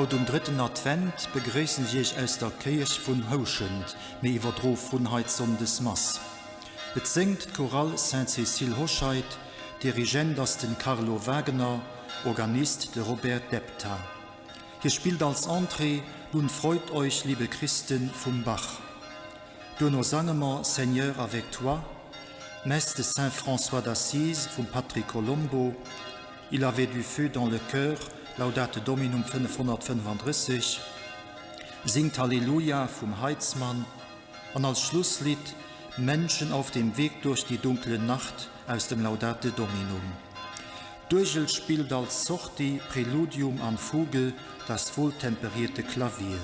Haut um drëtten Advent begréissen ech Iech aus der Kéierch vun Houschent, mee iwwerdro vun hei d'Sonndesmass. Et séngt d'Chorale Sainte-Cécile Hoscheid, Dirigent ass den Carlo Wagener, Organist de Robert Depta. Hie spillt als Entrée Nun freut euch, liebe Christen vum Bach. Duerno sange mer Seigneur avec toi, d'Messe de Saint François d'Assise vum Patrick Colombo, Il avait du feu dans le cœur, Laudate Dominum 535, Singt Halleluja vum Heitzmann an als Schlusslidd Menschen auf dem Weg durch die dunkle Nacht aus dem Laudate Dominum. D'Uergel spillt als Sortie, Präludium an Fuge das wohltemperierte Klavier.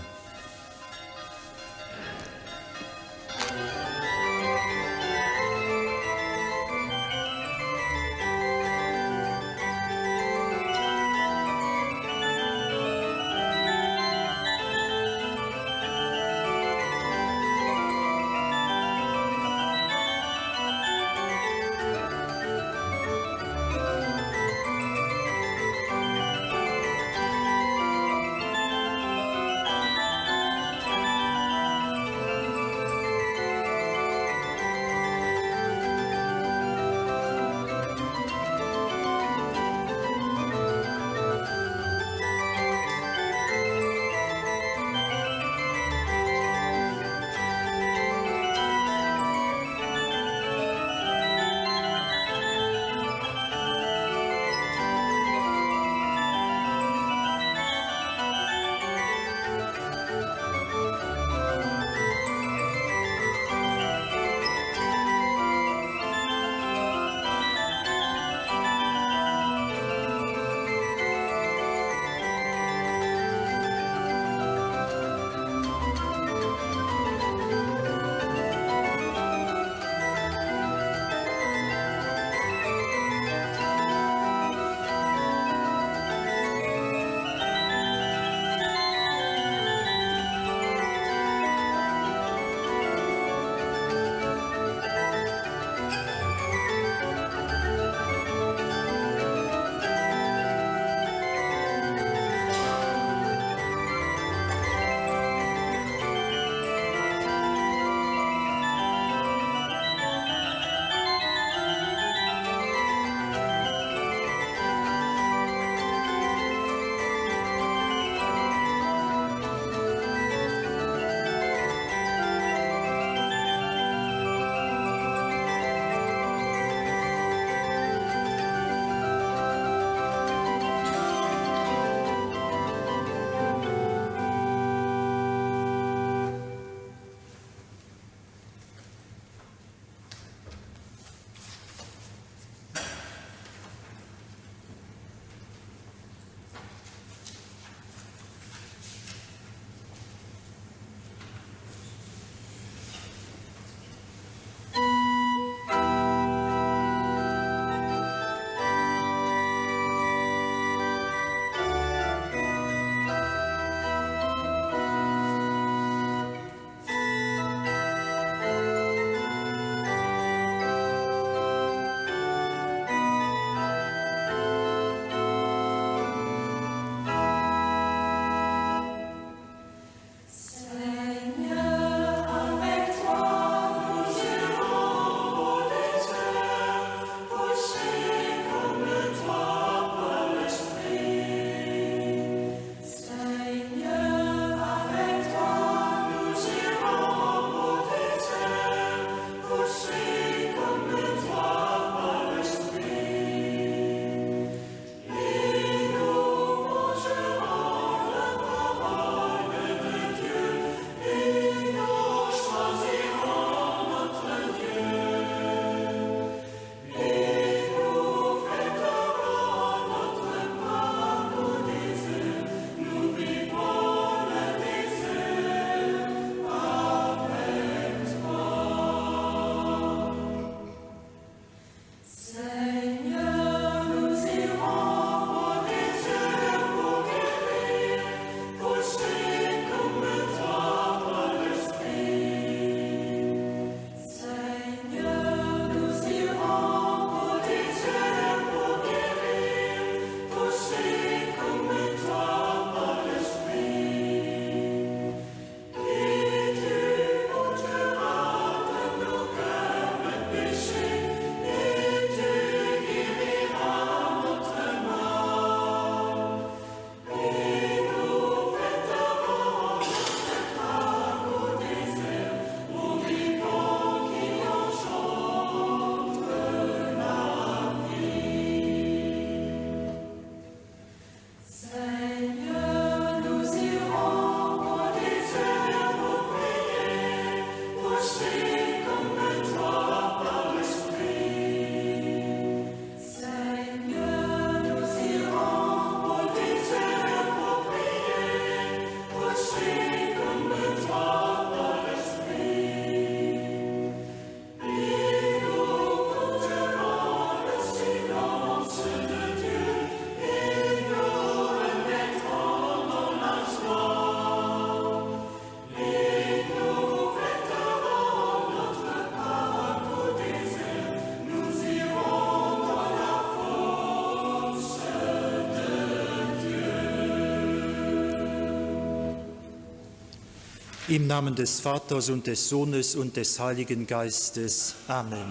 Im Namen des Vaters und des Sohnes und des Heiligen Geistes. Amen.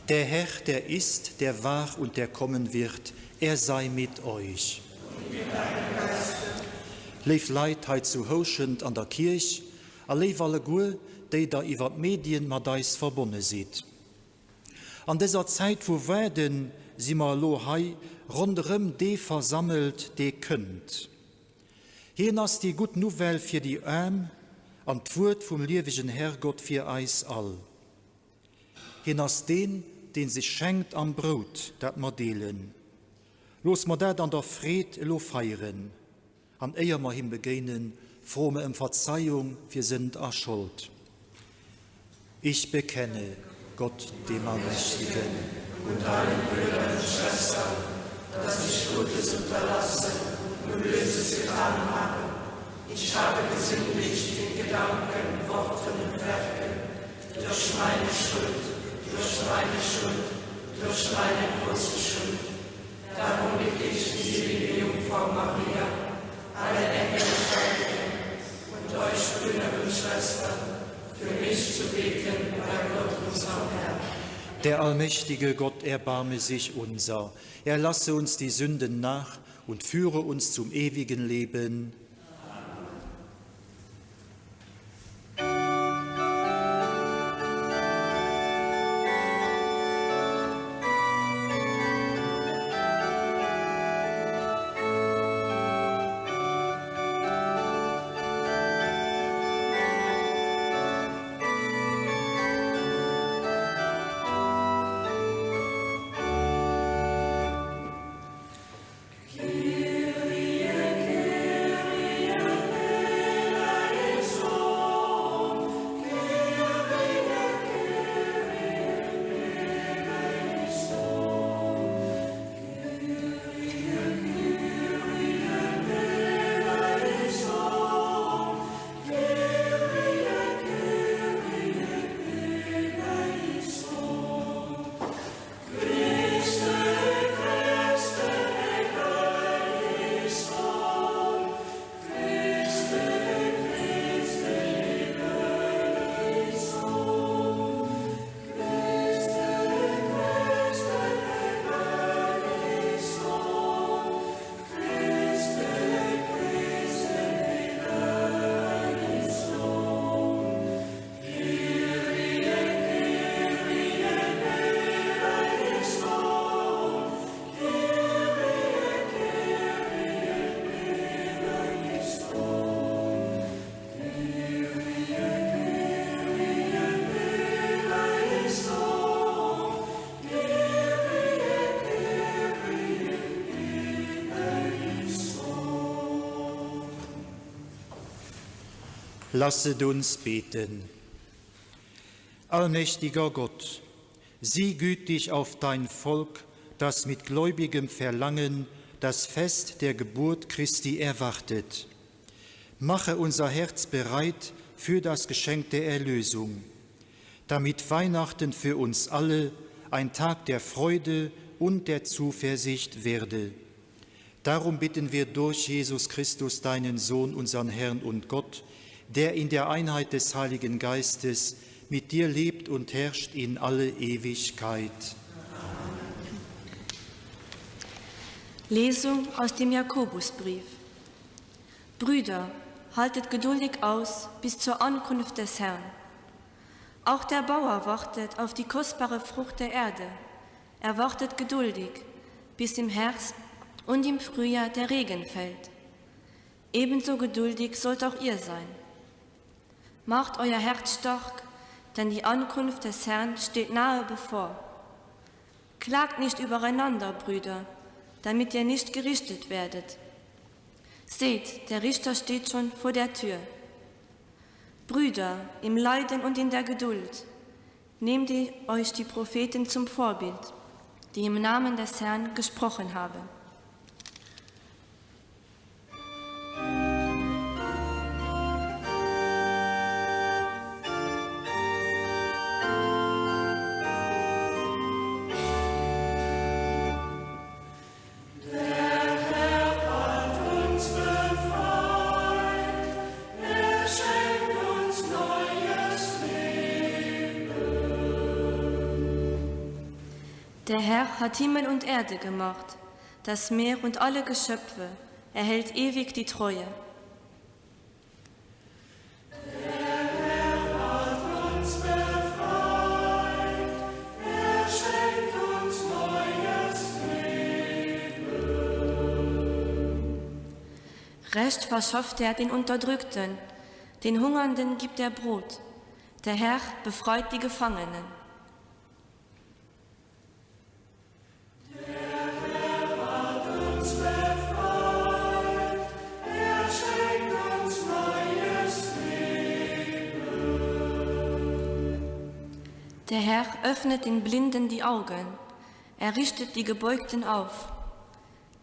Der Herr, der ist, der war und der kommen wird, er sei mit euch. Léif Leit hei zu Houschent an der Kierch a léif alleguer, déi der iwwer d'Medien mat eis verbonne sidd. An dëser Zäit vu Waarden si mer elo hei ronderëm dee versammelt, dee kënnt. Hien ass déi gutt Nouvelle fir déi Aarm an d'Wuert vum liewegen Herrgott fir eis all. Hien ass deen, dee sech schenkt am Brout, dat mer deelen. Looss mer dat an der Freed elo feieren. An éier mer him begéinen, froe mer ëm Verzeiung fir Sënd a Schold. Ich bekenne Gott, dem Allmächtigen, und allen Brüdern und Schwestern, dass ich Gutes unterlassen und Böses getan habe. Ich habe gesündigt in Gedanken, Worten und Werken, durch meine Schuld, durch meine Schuld, durch meine große Schuld. Darum bitte ich die selige Jungfrau Maria, alle Engel und Heiligen und euch Brüder und Schwestern, für mich zu beten bei Gott unserem Herrn. Der allmächtige Gott erbarme sich unser, er lasse uns die Sünden nach und führe uns zum ewigen Leben. Lasset uns beten. Allmächtiger Gott, sieh gütig auf dein Volk, das mit gläubigem Verlangen das Fest der Geburt Christi erwartet. Mache unser Herz bereit für das Geschenk der Erlösung, damit Weihnachten für uns alle ein Tag der Freude und der Zuversicht werde. Darum bitten wir durch Jesus Christus, deinen Sohn, unseren Herrn und Gott, der in der Einheit des Heiligen Geistes mit dir lebt und herrscht in alle Ewigkeit. Lesung aus dem Jakobusbrief. Brüder, haltet geduldig aus bis zur Ankunft des Herrn. Auch der Bauer wartet auf die kostbare Frucht der Erde. Er wartet geduldig, bis im Herbst und im Frühjahr der Regen fällt. Ebenso geduldig sollt auch ihr sein. Macht euer Herz stark, denn die Ankunft des Herrn steht nahe bevor. Klagt nicht übereinander, Brüder, damit ihr nicht gerichtet werdet. Seht, der Richter steht schon vor der Tür. Brüder, im Leiden und in der Geduld, nehmt ihr euch die Propheten zum Vorbild, die im Namen des Herrn gesprochen haben. Der Herr hat Himmel und Erde gemacht, das Meer und alle Geschöpfe, er hält ewig die Treue. Der Herr hat uns befreit, er schenkt uns neues Leben. Recht verschafft er den Unterdrückten, den Hungernden gibt er Brot. Der Herr befreit die Gefangenen. Der Herr hat uns befreit, er schenkt uns neues Leben. Der Herr öffnet den Blinden die Augen, er richtet die Gebeugten auf.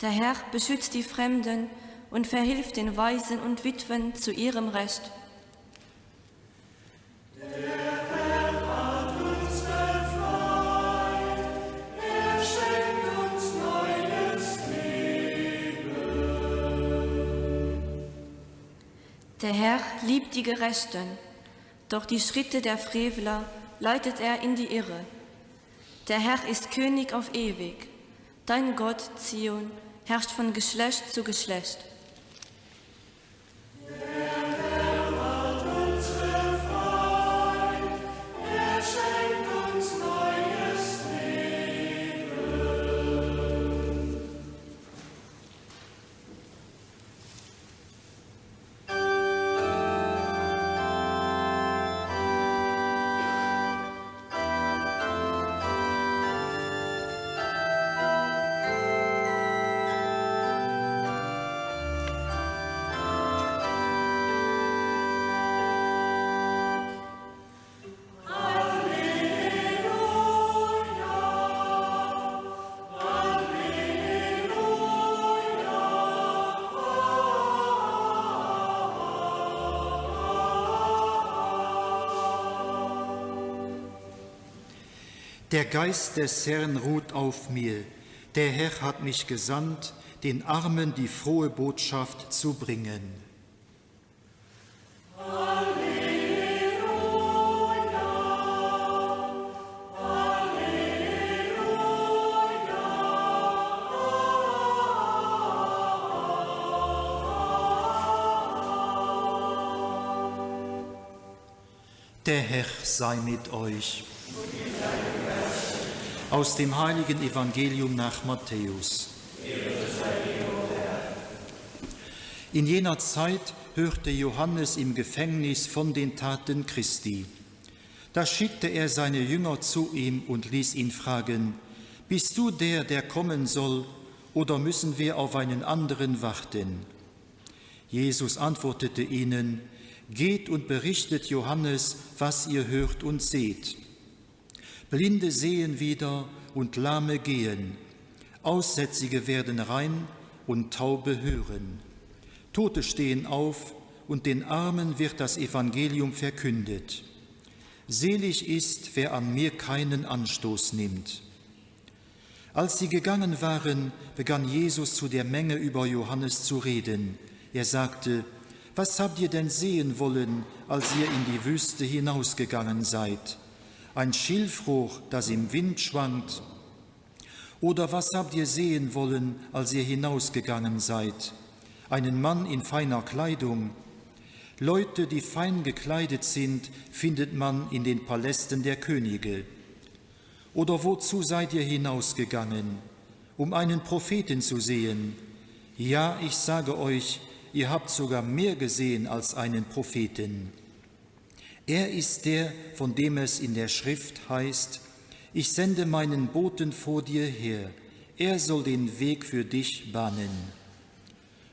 Der Herr beschützt die Fremden und verhilft den Waisen und Witwen zu ihrem Recht. Der Herr hat uns befreit, er schenkt uns neues Leben. Der Herr liebt die Gerechten, doch die Schritte der Frevler leitet er in die Irre. Der Herr ist König auf ewig. Dein Gott, Zion, herrscht von Geschlecht zu Geschlecht. Der Herr hat uns befreit, er schenkt uns neues Leben. Der Geist des Herrn ruht auf mir. Der Herr hat mich gesandt, den Armen die frohe Botschaft zu bringen. Der Herr sei mit euch. Aus dem heiligen Evangelium nach Matthäus. In jener Zeit hörte Johannes im Gefängnis von den Taten Christi. Da schickte er seine Jünger zu ihm und ließ ihn fragen: Bist du der, der kommen soll, oder müssen wir auf einen anderen warten? Jesus antwortete ihnen: Geht und berichtet Johannes, was ihr hört und seht. Blinde sehen wieder und Lahme gehen, Aussätzige werden rein und Taube hören. Tote stehen auf und den Armen wird das Evangelium verkündet. Selig ist, wer an mir keinen Anstoß nimmt. Als sie gegangen waren, begann Jesus zu der Menge über Johannes zu reden. Er sagte: Was habt ihr denn sehen wollen, als ihr in die Wüste hinausgegangen seid? Ein Schilfrohr, das im Wind schwankt? Oder was habt ihr sehen wollen, als ihr hinausgegangen seid? Einen Mann in feiner Kleidung? Leute, die fein gekleidet sind, findet man in den Palästen der Könige. Oder wozu seid ihr hinausgegangen, um einen Propheten zu sehen? Ja, ich sage euch, ihr habt sogar mehr gesehen als einen Propheten. Er ist der, von dem es in der Schrift heißt: Ich sende meinen Boten vor dir her, er soll den Weg für dich bahnen.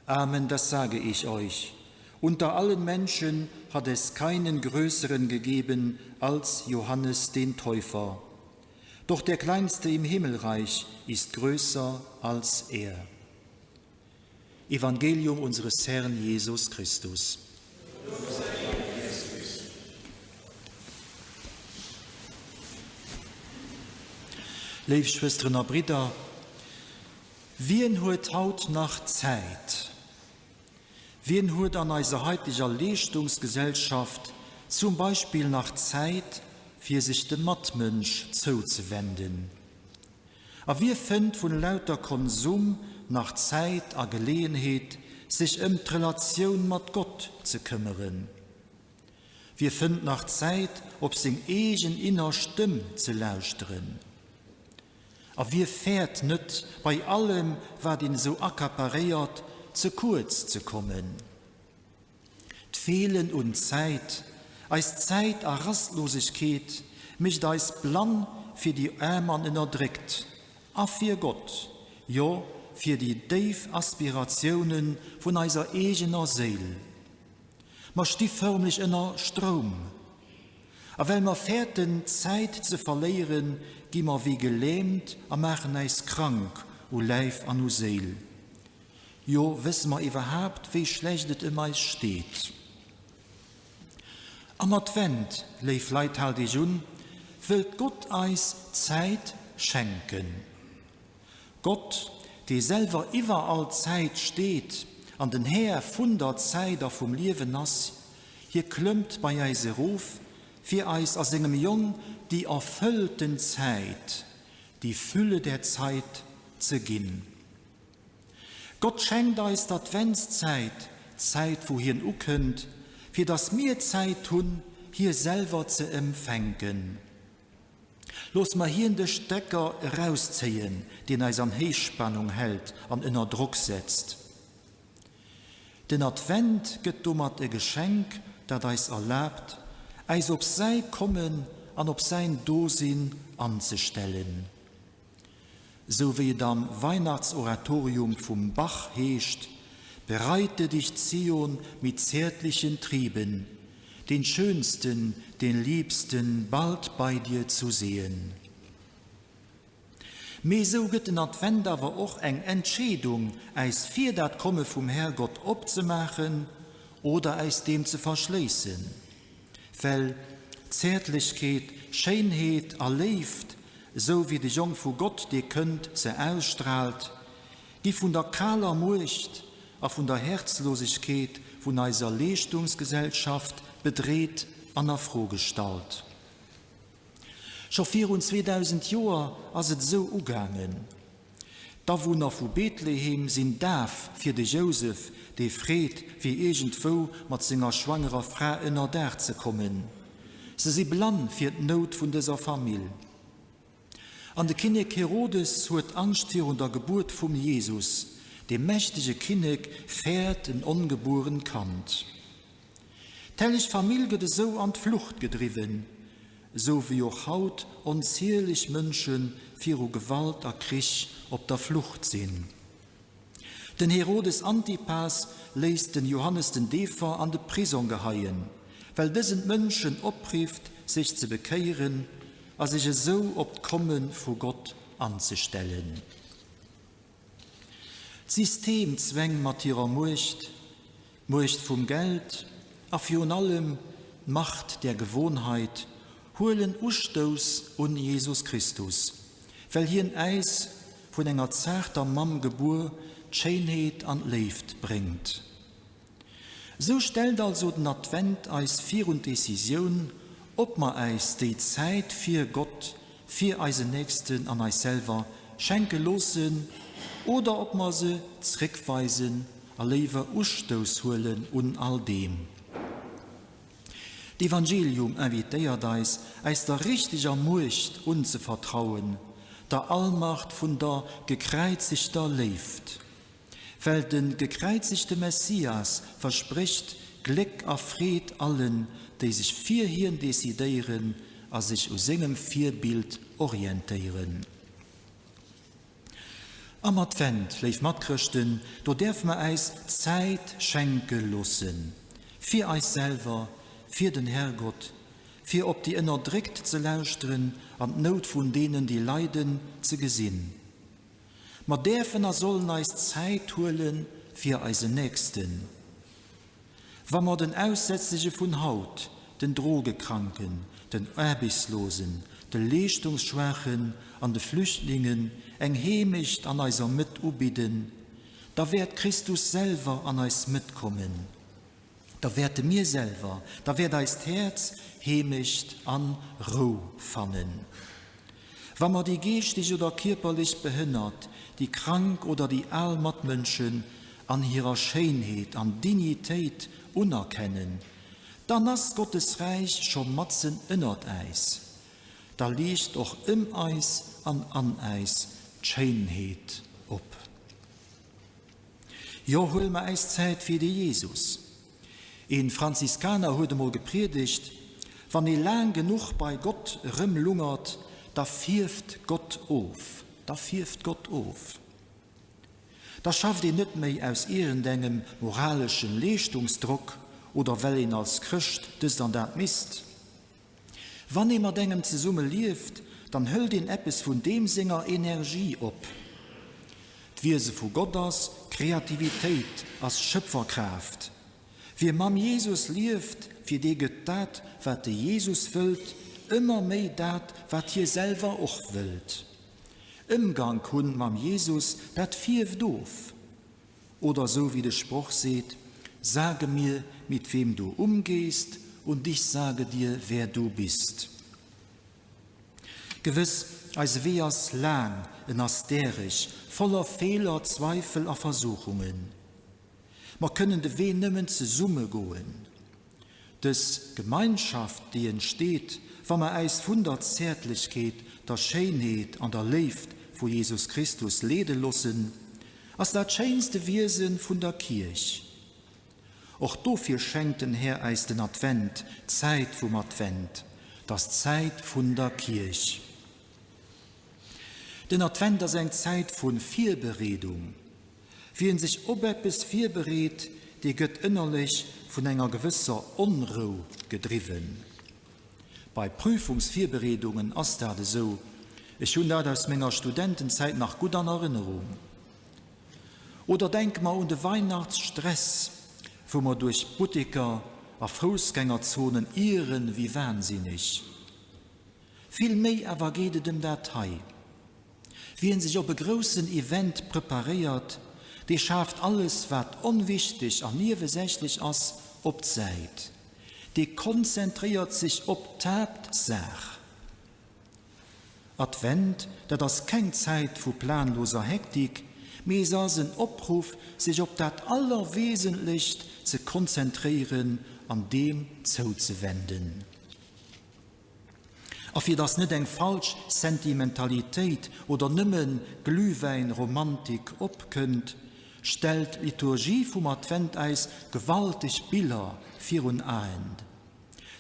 Amen, das sage ich euch. Unter allen Menschen hat es keinen größeren gegeben als Johannes den Täufer. Doch der Kleinste im Himmelreich ist größer als er. Evangelium unseres Herrn Jesus Christus. Léif Schwësteren a Bridder, wien huet haut nach Zäit? Wien huet an eiser haiteger Leeschtungsgesellschaft zum Beispill nach Zäit, fir sech dem Matmënsch zouzewenden? A wie fënnt vun lauter Konsum nach Zäit a Geleeënheet, sech ëm d'Relatioun mat Gott ze këmmeren? Wie fënnt nach Zäit, op seng eegen inner Stëmm ze lauschteren? A wie fäert net, bei allem, wat een esou accaparéiert, ze kuerz ze kommen? D'Feelen un Zäit, eis Zäit a Rastlosegkeet mécht eis blann fir déi Aarm an Ënnerdréckt a fir Gott, jo fir déi déif Aspiratioune vun eiser eegener Séil. Mer sti förmlech ënner Stroum. A well mer fäerten Zäit ze verléieren, gi mer wéi gelähmt a maachen äis krank u Läif an u Séil. Jo, wësse mer iwwerhaapt, wéi schlecht et ëm eis steet? Am Advent, léif Leit, haalt iech un, wëllt Gott eis Zäit schenken. Gott, dee selwer iwwer all Zäit steet an den Här vun der Zäit a vum Liewen ass, hie klëmmt bei äis erof, fir eis a sengem Jong déi erfëllten Zäit, die Fülle der Zeit, ze ginn. Gott schenkt eis d'Adventszäit, d'Zäit wou hien ukënnt, fir datt mir Zäit hunn, hie selwer ze emfänken. Loosse mer hien de Stecker erauszéien, deen eis an Héichspannung hält an ënner Drock setzt. Den Advent gëtt domat e Geschenk, dat eis erlaabt, äis op säi Kommen an op säin Dosinn anzestellen. Sou wéi et am Weihnachtsoratorium vum Bach heescht, Bereite dich, Zion, mit zärtlichen Trieben, den Schönsten, den Liebsten bald bei dir zu sehen. Mee sou gëtt den Advent awer och eng Entscheedung, äis fir dat Komme vum Härgott opzemaachen oder äis deem ze verschléissen. Well Zäertlechkeet, Schéinheet a Léift, esou wéi de Jong vu Gott, dee kënnt, se ausstraalt, gi vun der kaler Muecht a vun der Häerzlosegkeet vun eiser Leeschtungsgesellschaft bedreet an a Fro gestallt. Scho virun 2000 Joer ass et esou ugaangen. D'Awunner vu Bethlehem sinn daf fir de Jousef, dee freet, fir iergendwou mat senger schwangerer Fra ënnerdaach ze kommen. Se si blann fir d'Nout vun dëser Famill. An de Kinnek Herodes huet Angscht virun der Gebuert vum Jesus. De mächtege Kinnek fäert en ongebuerent Kand. D'helleg Famill gëtt esou an d'Flucht gedriwwen, esou wéi och haut onzieleg Mënsche viru Gewalt a Krich op der Flucht sinn. Den Herodes Antipas léisst den Johannes den Deefer an de Prisong geheien, well dësen d'Mënschen oprifft, sech ze bekéieren a sech esou op d'Komme vu Gott anzestellen. D'Systemzwäng mat hirer Muecht, d'Muecht vum Geld a virun allem d'Macht der Gewohnheit huelen Ustouss un Jesus Christus, well hien äis, vun enger zaarter Mamm gebuer, d'Schéinheet an d'Léift bréngt. Esou stellt also den Advent eis virun d'Decisioun, ob mer äis déi Zäit fir Gott, fir eisen Nächsten an eis selwer schenke loossen oder ob mer se zréckweisen a léiwer Ustouss huelen un all deem. D'Evangelium invitéiert eis, äis der richteger Muecht unzevertrauen, der Allmacht vun der gekräizegter Léift. Well de gekräizegte Messias versprécht Gléck a Freed allen, déi sech fir hien decidéieren a sech u sengem Virbild orientéieren. Am Advent, léif Matchrëschten, do däerfe mer äis Zäit schenke loossen, fir eis selwer, fir den Herrgott, fir op déi Ënnerdréckt ze lauschteren an d'Nout vun deenen, déi leiden, ze gesinn. Mer däerfen a sollen eis Zäit huele fir eisen Nächsten. Wa mer den Aussätzlege vun haut, den Drogekranken, den Aarbechtslosen, de Leeschtungsschwaachen an de Flüchtlingen eng Heemecht an eiser Mëtt ubidden, da wäert Christus selwer an eis Mëtt kommen. Da wäerte mir selwer, da wäert eist Häerz Heemecht an Rou fannen. Wa mer déi geeschteg oder kierperlech Behënnert, déi krank oder déi al Matmënschen an hirer Schéinheet an Dignitéit unerkennen, dann ass Gottes Räich scho matzen ënnert äis. Da liicht och ëm eis an an äis d'Schéinheet op. Jo, huele mer äis Zäit fir de Jesus. Een Franziskaner huet emol gepriedegt, Wann ee laang genuch bei Gott erëmlungert, da fierft Gott of. Da fierft Gott of. Da schafft een net méi aus iergendengem moraleschen Leeschtungsdrock oder well een als Chrëscht dëst an dat misst. Wann ee mat engem zesumme lieft, dann hëlt een eppes vun deem senger Energie op. D'Wiese vu Gott ass Kreativitéit, ass Schëpferkraaft. Wie mam Jesus lieft, fir dee gëtt dat, wat de Jesus wëllt, ëmmer méi dat, wat hie selwer och wëllt. Ëmgank hunn mam Jesus, dat fierft of. Oder esou wéi de Sproch seet, Sage mir, mit wem du umgehst, und ich sage dir, wer du bist. Gewëss, eise Wee ass laang, en ass däreg, voller Feeler, Zweifel a Versuchungen. Mer kënnen de Wee nëmmen zesumme goen. Dës Gemeinschaft, déi entsteet, wa mer äis vun der Zäertlechkeet, der Schéinheet an der Léift vu Jesus Christus leede loossen, ass dat schéinste Wiese vun der Kierch. Och dofir schenkt den Här äis den Advent, d'Zäit vum Advent, 't ass d'Zäit vun der Kierch. Den Advent ass eng Zäit vu Virbereedung. Wien sech op eppes virbereet, dee gëtt ënnerlech vun enger gewësser Onrou gedriwwen. Bei Prüfungsvirbereedungen ass dat esou, ech hunn dat aus menger Studentenzäit nach gutt an Erënnerung. Oder denke mer un de Weihnachtsstress, wou mer duerch Butteker a Foussgängerzonen ieren ewéi wahnsinneg. Vill méi awer geet et ëm dat hei. Wien sech op e groussen Event preparéiert, dee schaaft alles wat onwichteg an niewesächlech ass op d'Säit. Dee konzentréiert sech op d'Haaptsaach. Advent, dat ass keng Zäit vu planloser Hektik, mee se ass en Opruff sech op dat Allerwesentlecht ze konzentréieren an deem zouzewenden. A fir dass net eng falsch Sentimentalitéit oder nëmme Glühwäin-Romantik opkënnt, stellt d'Liturgie vum Advent eis gewalteg Biller virun Aen.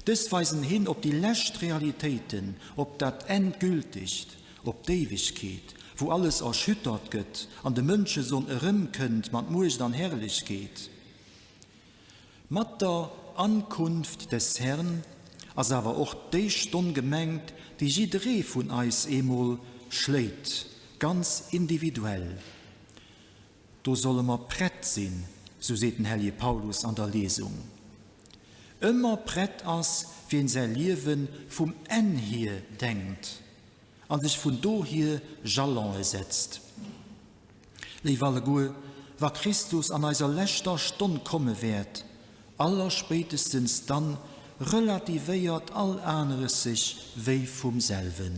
Dës weisen hin op déi lescht Realitéiten, op dat Endgültigt, op d'Éiwegkeet, wou alles erschüttert gëtt an de Mënscheson erëmkënnt mat Muecht an Herrlechkeet. Mat der Ankunft des Herrn ass awer och déi Stonn gemengt, déi jidderee vun eis eemol schléit, ganz individuell. Do solle mer prett sinn, sou seet den Hellje Paulus an der Lesung. Ëmmer prett ass, wien säi Liewe vum Enn hier denkt a sech vun dohier Jalone setzt. Léif alleguer, wa Christus an eiser leschter Stonn komme wäert, allerspéitestens dann relativéiert all aneres sech wéi vum selwen.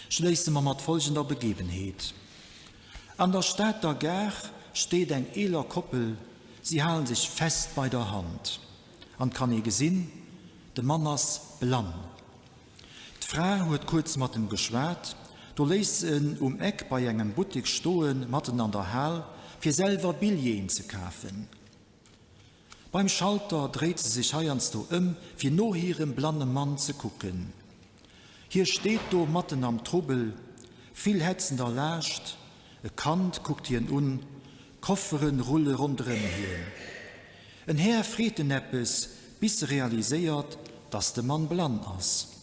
Schléisse mer mat folgender Begebenheet, An der Stater Gare steet eng eeler Koppel, si halen sech fest bei der Hand an 't kann ee gesinn, de Mann ass blann. D'Fra huet kuerz mat em geschwat, do léisst se en um Eck bei engem Buttek stoen, matten an der Hal, fir selwer Billjeeën ze kafen. Beim Schalter dréit se sech heiansdo ëm, fir no hirem blanne Mann ze kucken. Hie steet do matten am Trubbel, vill hetzen der Laascht, e Kand kuckt hien un, Koffere rulle ronderëm hien. En Här freet en eppes, bis e realiséiert, dass de Mann blann ass.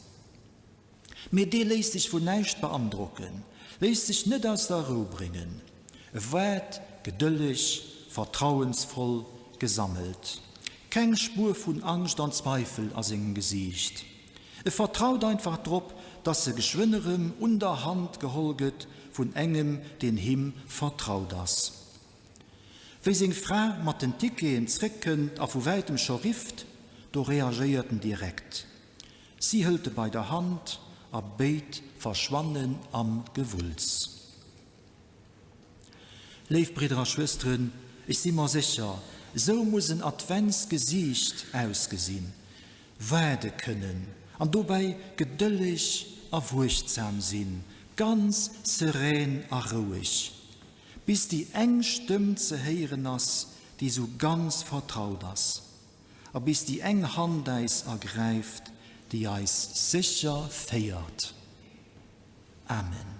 Mee dee léisst sech vun näischt beandrocken, léisst sech net aus der Rou bréngen. E waart gedëlleg, vertrauensvoll, gesammelt. Keng Spuer vun Angscht an Zweifel a sengem Gesiicht. E vertraut einfach drop, dass e geschwënn erëm un der Hand geholl gëtt vun engem, deen him vertraut ass. Wéi seng Fra mat den Ticketen zréckkënnt a vu wäitem scho rifft, do reagéiert en direkt. Si hëlt e bei der Hand a béid verschwannen am Gewulls. Léif Bridder a Schwësteren, ech si mer sécher, esou muss en Adventsgesiicht ausgesinn, Waarde kënnen an dobäi gedëlleg a wuechtsam sinn, ganz serän a roueg, bis déi eng Stëmm ze héieren ass, déi sou ganz vertraut ass, a bis déi eng Hand äis ergräift, déi eis sécher féiert. Amen.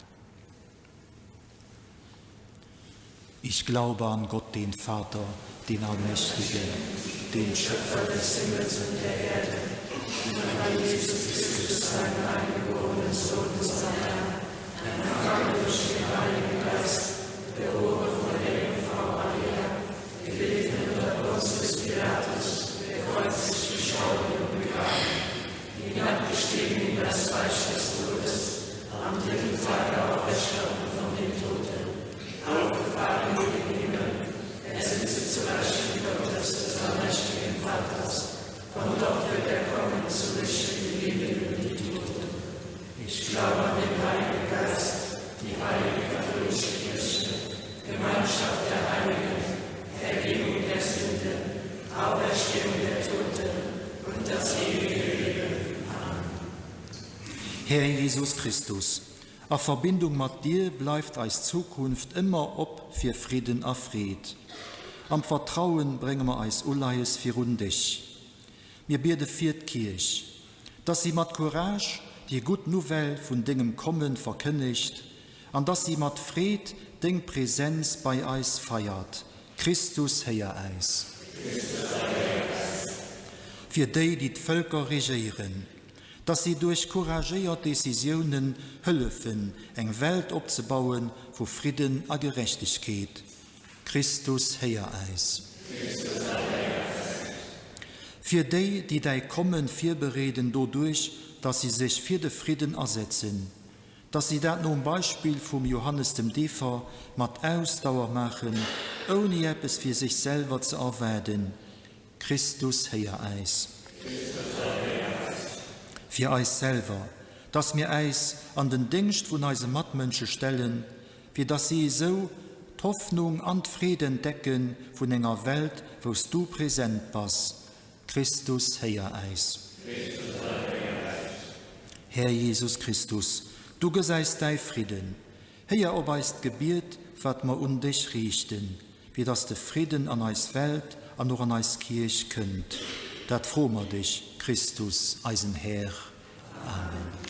Ich glaube an Gott, den Vater, den Allmächtigen, den Schöpfer des Himmels und der Erde, und an Jesus Christus, seinen eingeborenen Sohn, unseren Herrn, empfangen durch den Heiligen Geist, geboren von der Jungfrau Maria, gelitten unter Pontius Pilatus, gekreuzigt, gestorben und begraben, hinabgestiegen in das Reich des Todes, am dritten Tage auferstanden von den Toten, aufgefahren in den Himmel, er sitzt zu Rechten Gottes des allmächtigen Vaters, von dort wird er kommen zu richten die Lebenden und die Toten. Ich glaube an den Heiligen Geist, die heilige katholische Kirche, Gemeinschaft der Heiligen, Vergebung der Sünden, Auferstehung der Toten und das ewige Leben. Amen. Här Jesus Christus, a Verbindung mat dir bleift eis Zukunft ëmmer op fir Fridden a Freed. Am Vertrauen brénge mer eis Uleies virun dech. Mir biede fir d'Kierch, dass si mat Courage déi gutt Nouvelle vun dengem Kommen verkënnegt an dass si mat Freed deng Präsenz bei eis feiert. Christus, héier äis. Fir déi, déi d'Vëlker regéieren, dass si duerch couragéiert Decisiounen hëllefen, eng Welt opzebaue vu Fridden a Gerechtegkeet. Christus, héier äis. Fir déi, déi däi Komme virbereeden doduerch, dass si sech fir de Fridden asetzen, dass si dat nom Beispill vum Johannes dem Deefer mat Ausdauer maachen, ouni eppes fir sech selwer ze erwaarden. Christus, héier äis. Fir eis selwer, dass mir äis an den Déngscht vun eise Matmënsche stellen, fir dass si esou d'Hoffnung an d'Freed entdecke vun enger Welt, wou s du present bass. Christus, héier äis. Här Jesus Christus, du gëss äis däi Fridden. Héier op eist Gebiet, wat mer un dech riichten, fir dass de Fridden an eis Welt an och an eis Kierch kënnt. Dat froe mer dech, Christus, eisen Här. Amen.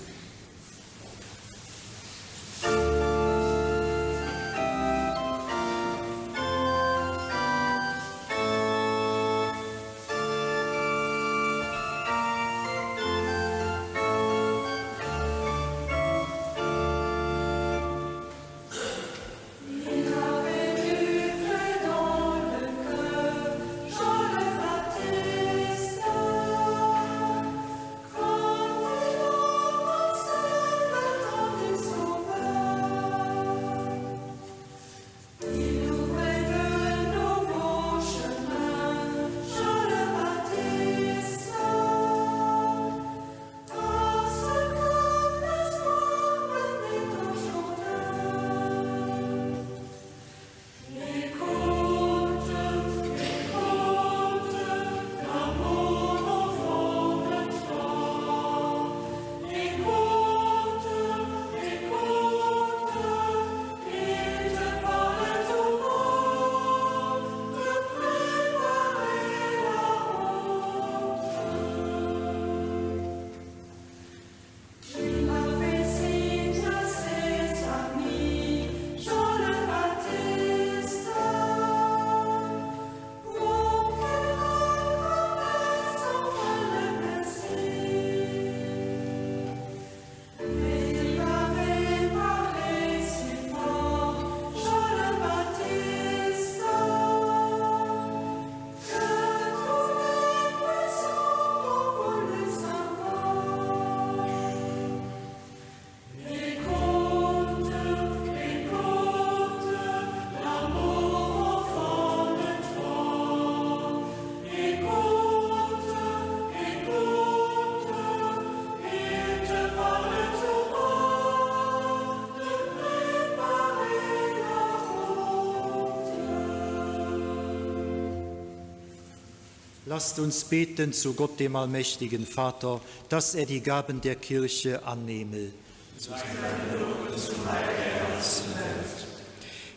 Lasst uns beten zu Gott dem allmächtigen Vater, dass er die Gaben der Kirche annehme. Zu seinem Lob und zum Heil der ganzen Welt.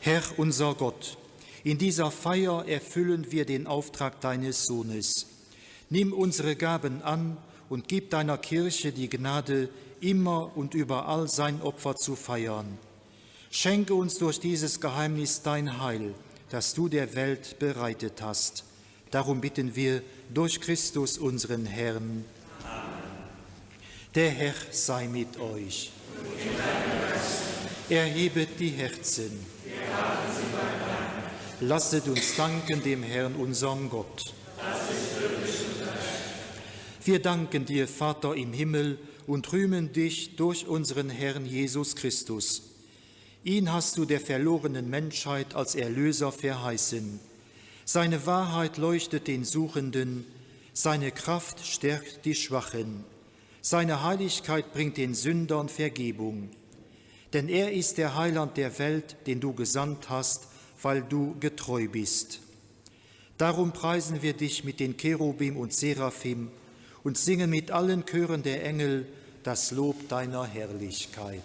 Herr unser Gott, in dieser Feier erfüllen wir den Auftrag deines Sohnes. Nimm unsere Gaben an und gib deiner Kirche die Gnade, immer und überall sein Opfer zu feiern. Schenke uns durch dieses Geheimnis dein Heil, das du der Welt bereitet hast. Darum bitten wir durch Christus unseren Herrn. Amen. Der Herr sei mit euch. Erhebet die Herzen. Lasset uns danken dem Herrn unserem Gott. Wir danken dir, Vater im Himmel, und rühmen dich durch unseren Herrn Jesus Christus. Ihn hast du der verlorenen Menschheit als Erlöser verheißen. Seine Wahrheit leuchtet den Suchenden, seine Kraft stärkt die Schwachen. Seine Heiligkeit bringt den Sündern Vergebung. Denn er ist der Heiland der Welt, den du gesandt hast, weil du getreu bist. Darum preisen wir dich mit den Cherubim und Seraphim und singen mit allen Chören der Engel das Lob deiner Herrlichkeit.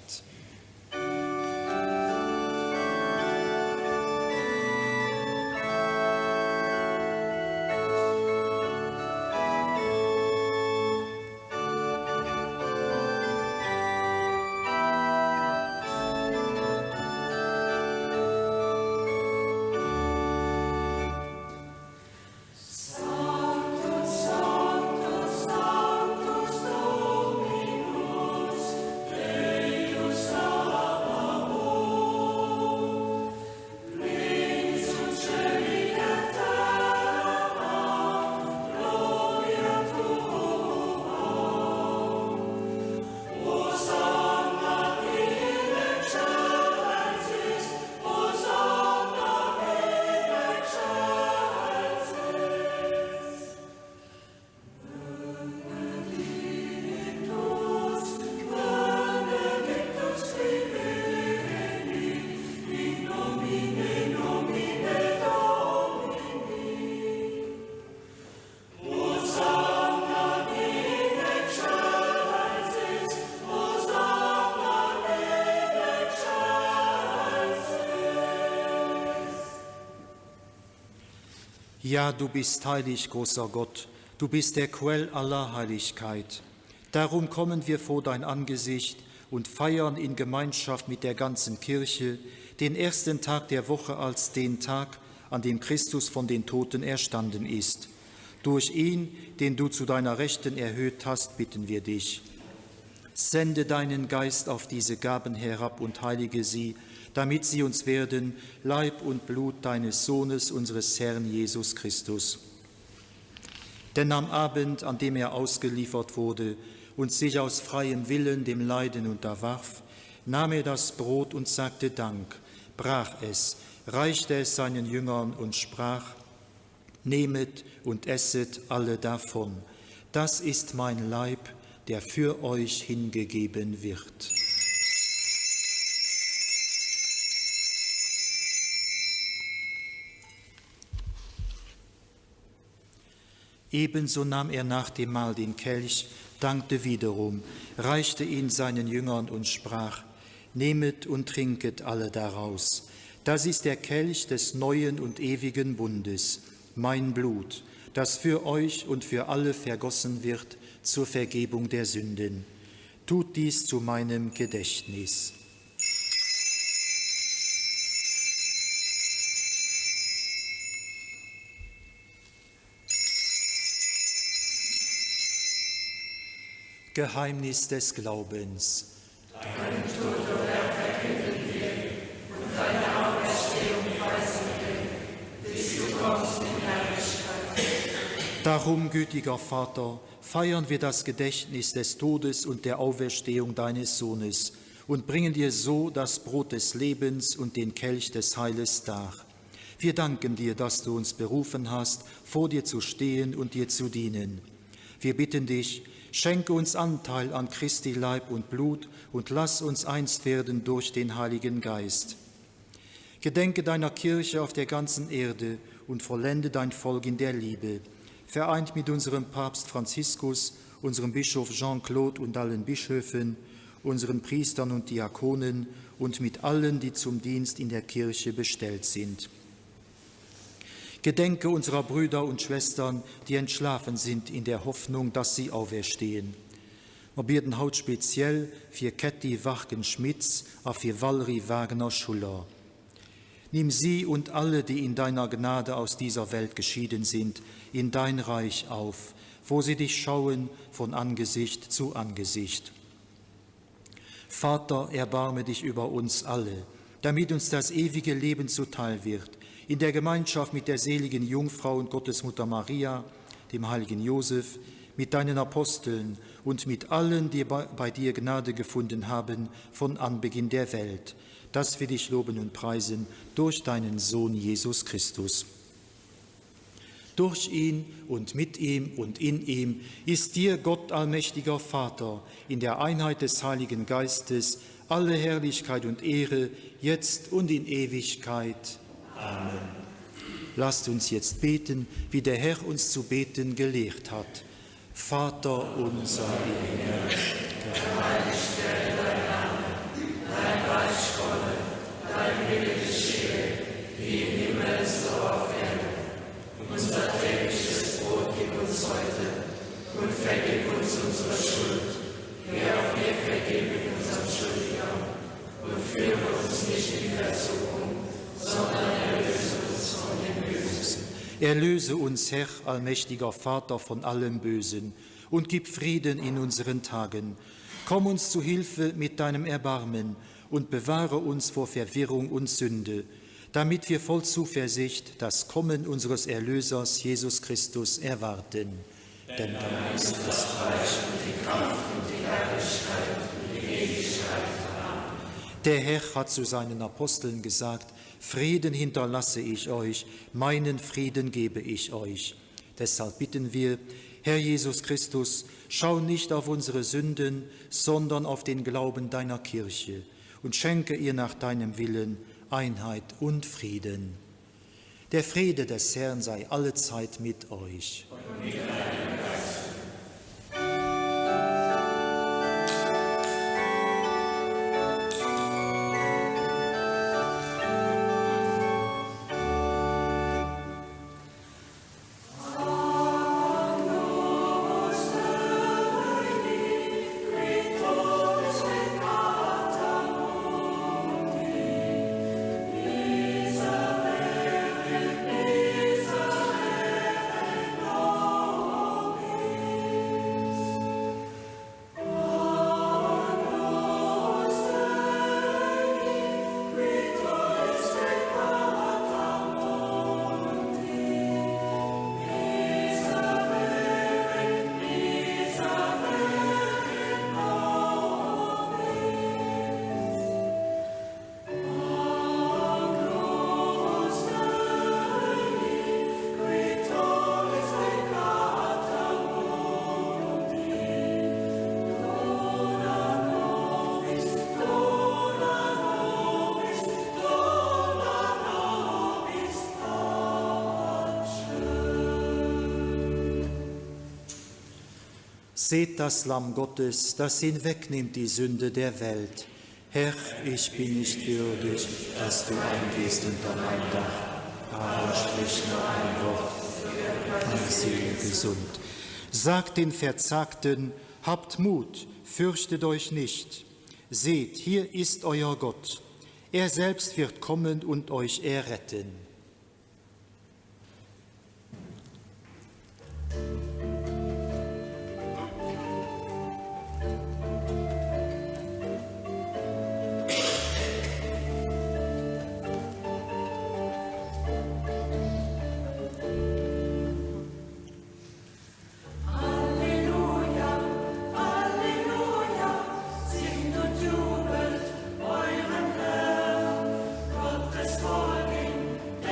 Ja, du bist heilig, großer Gott, du bist der Quell aller Heiligkeit. Darum kommen wir vor dein Angesicht und feiern in Gemeinschaft mit der ganzen Kirche den ersten Tag der Woche als den Tag, an dem Christus von den Toten erstanden ist. Durch ihn, den du zu deiner Rechten erhöht hast, bitten wir dich. Sende deinen Geist auf diese Gaben herab und heilige sie, damit sie uns werden Leib und Blut deines Sohnes, unseres Herrn Jesus Christus. Denn am Abend, an dem er ausgeliefert wurde und sich aus freiem Willen dem Leiden unterwarf, nahm er das Brot und sagte Dank, brach es, reichte es seinen Jüngern und sprach: Nehmet und esset alle davon. Das ist mein Leib, der für euch hingegeben wird. Ebenso nahm er nach dem Mahl den Kelch, dankte wiederum, reichte ihn seinen Jüngern und sprach: Nehmet und trinket alle daraus. Das ist der Kelch des neuen und ewigen Bundes, mein Blut, das für euch und für alle vergossen wird zur Vergebung der Sünden. Tut dies zu meinem Gedächtnis. Geheimnis des Glaubens. Deinen Tod, o Herr, verkünden wir und deine Auferstehung preisen wir, bis du kommst in Herrlichkeit. Darum, gütiger Vater, feiern wir das Gedächtnis des Todes und der Auferstehung deines Sohnes und bringen dir so das Brot des Lebens und den Kelch des Heiles dar. Wir danken dir, dass du uns berufen hast, vor dir zu stehen und dir zu dienen. Wir bitten dich, schenke uns Anteil an Christi Leib und Blut und lass uns eins werden durch den Heiligen Geist. Gedenke deiner Kirche auf der ganzen Erde und vollende dein Volk in der Liebe. vereint mit unserem Papst Franziskus, unserem Bischof Jean-Claude und allen Bischöfen, unseren Priestern und Diakonen und mit allen, die zum Dienst in der Kirche bestellt sind. Gedenke unserer Brüder und Schwestern, die entschlafen sind in der Hoffnung, dass sie auferstehen. Mer bieden haut speziell fir Ketty Warken-Schmitz a fir Valerie Wagner-Schuller. Nimm sie und alle, die in deiner Gnade aus dieser Welt geschieden sind, in dein Reich auf, wo sie dich schauen von Angesicht zu Angesicht. Vater, erbarme dich über uns alle, damit uns das ewige Leben zuteil wird, in der Gemeinschaft mit der seligen Jungfrau und Gottesmutter Maria, dem heiligen Josef, mit deinen Aposteln und mit allen, die bei dir Gnade gefunden haben von Anbeginn der Welt, dass wir dich loben und preisen durch deinen Sohn Jesus Christus. Durch ihn und mit ihm und in ihm ist dir, Gott allmächtiger Vater, in der Einheit des Heiligen Geistes alle Herrlichkeit und Ehre, jetzt und in Ewigkeit. Amen. Lasst uns jetzt beten, wie der Herr uns zu beten gelehrt hat. Vater unser im Himmel, geheiligt werde dein Name, dein Reich komme, dein Wille geschehe, wie im Himmel so auf Erden. Unser tägliches Brot gib uns heute und vergib uns unsere Schuld, wie auch wir vergeben unseren Schuldigern. Und führe uns nicht in Versuchung, sondern erlöse uns von dem Bösen. Erlöse uns, Herr, allmächtiger Vater, von allem Bösen und gib Frieden in unseren Tagen. Komm uns zu Hilfe mit deinem Erbarmen und bewahre uns vor Verwirrung und Sünde, damit wir voll Zuversicht das Kommen unseres Erlösers Jesus Christus erwarten. Denn dein ist das Reich und die Kraft und die Herrlichkeit und die Ewigkeit. Amen. Der Herr hat zu seinen Aposteln gesagt, Frieden hinterlasse ich euch, meinen Frieden gebe ich euch. Deshalb bitten wir, Herr Jesus Christus, schau nicht auf unsere Sünden, sondern auf den Glauben deiner Kirche und schenke ihr nach deinem Willen Einheit und Frieden. Der Friede des Herrn sei allezeit mit euch. Und mit deinem Geist. Seht das Lamm Gottes, das hinwegnimmt die Sünde der Welt. Herr, ich bin nicht würdig, dass du eingehst unter mein Dach, aber sprich nur ein Wort, meine Seele gesund. Sagt den Verzagten, habt Mut, fürchtet euch nicht. Seht, hier ist euer Gott. Er selbst wird kommen und euch erretten. Alleluja, Alleluja, singt und jubelt eurem Herrn. Gottes Volk in.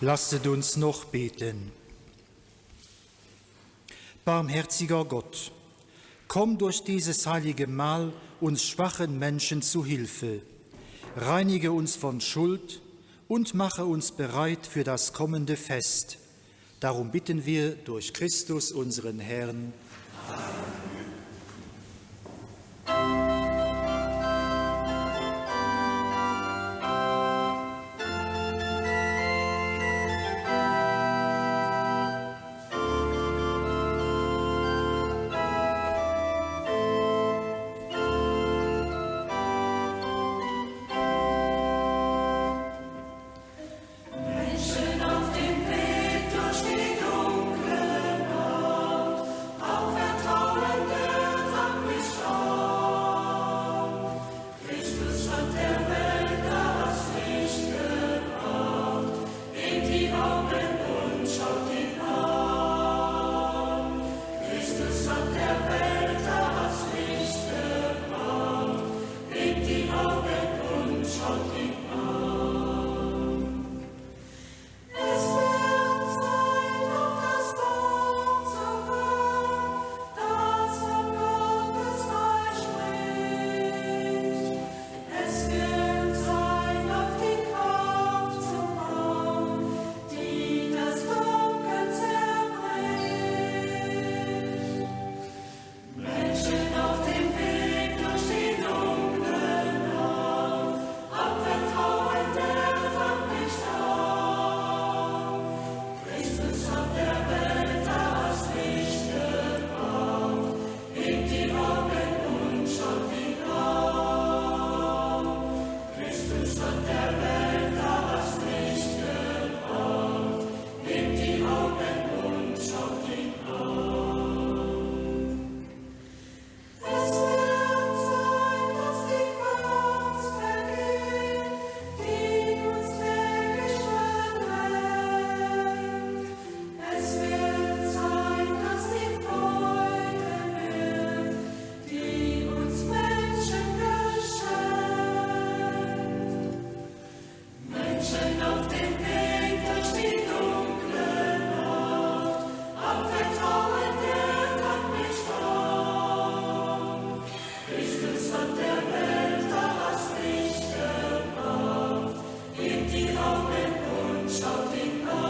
Lasset uns noch beten. Barmherziger Gott, komm durch dieses heilige Mahl uns schwachen Menschen zu Hilfe. Reinige uns von Schuld und mache uns bereit für das kommende Fest. Darum bitten wir durch Christus unseren Herrn. Amen. Menschen auf dem Weg durch die dunkle Nacht, auf Vertrauen der Tag mich an. Christus hat der Welt das Licht gebracht, hebt die Augen und schaut ihn an. Christus hat der Welt das Licht gebracht, hebt die Augen und schaut ihn an. Es wird Zeit, auf das Wort zu hören, das von Gottes Reich spricht. Es wird Zeit, auf die Kraft zu bauen, die das Dunkel zerbricht. Menschen auf dem Weg durch die dunkle Nacht, am Vertrauen der Tag bricht an. Christus hat der Welt das Licht gebracht, hebt die Augen und schaut ihn an. Christus hat der Welt das Licht gebracht, hebt die Augen und schaut ihn an. Es wird Zeit, dass die Angst vergeht, die uns täglich bedrängt. Es wird Zeit, dass die Freude wird, die uns Menschen geschenkt. Menschen auf dem Weg durch die dunkle Nacht, am Vertrauen der Tag bricht an. Christus hat der Welt das Licht gebracht, hebt die Augen und schaut ihn an.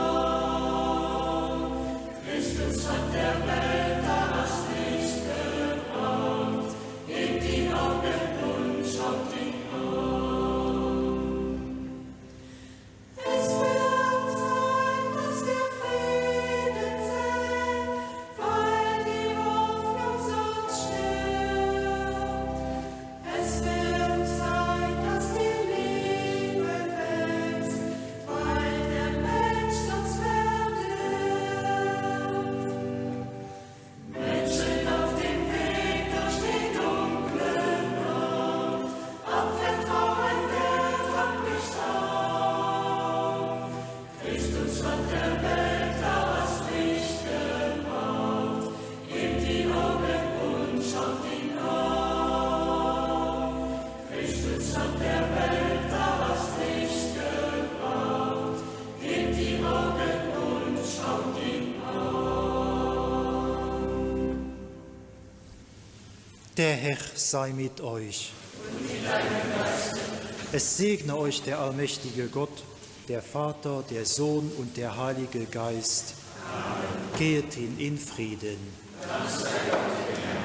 Christus hat der Welt das Licht gebracht, hebt die Augen und schaut ihn an. Es wird Zeit, dass wir Frieden säen, weil die Hoffnung sonst stirbt. Es wird Zeit, dass die Liebe wächst, weil der Mensch sonst verdirbt. Menschen auf dem Weg durch die dunkle Nacht, am Vertrauen der Tag bricht an. Christus hat der Welt das Licht gebracht, hebt die Augen und schaut ihn an. Christus hat der Welt das Licht gebracht, hebt die Augen und schaut ihn an. Der Herr sei mit euch. Es segne euch der allmächtige Gott, der Vater, der Sohn und der Heilige Geist. Amen. Gehet hin in Frieden. Dank sei Gott, Herr.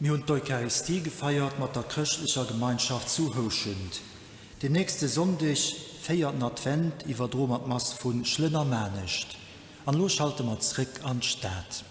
Mir hunn d'Eucharistie gefeiert mat der chrëschtlecher Gemeinschaft zu Houschent. Den nächste Sonndeg, véierten Advent, iwwerdroe mer d'Mass vu Schlënnermanescht. An elo schalte mer zréck an d'Stad.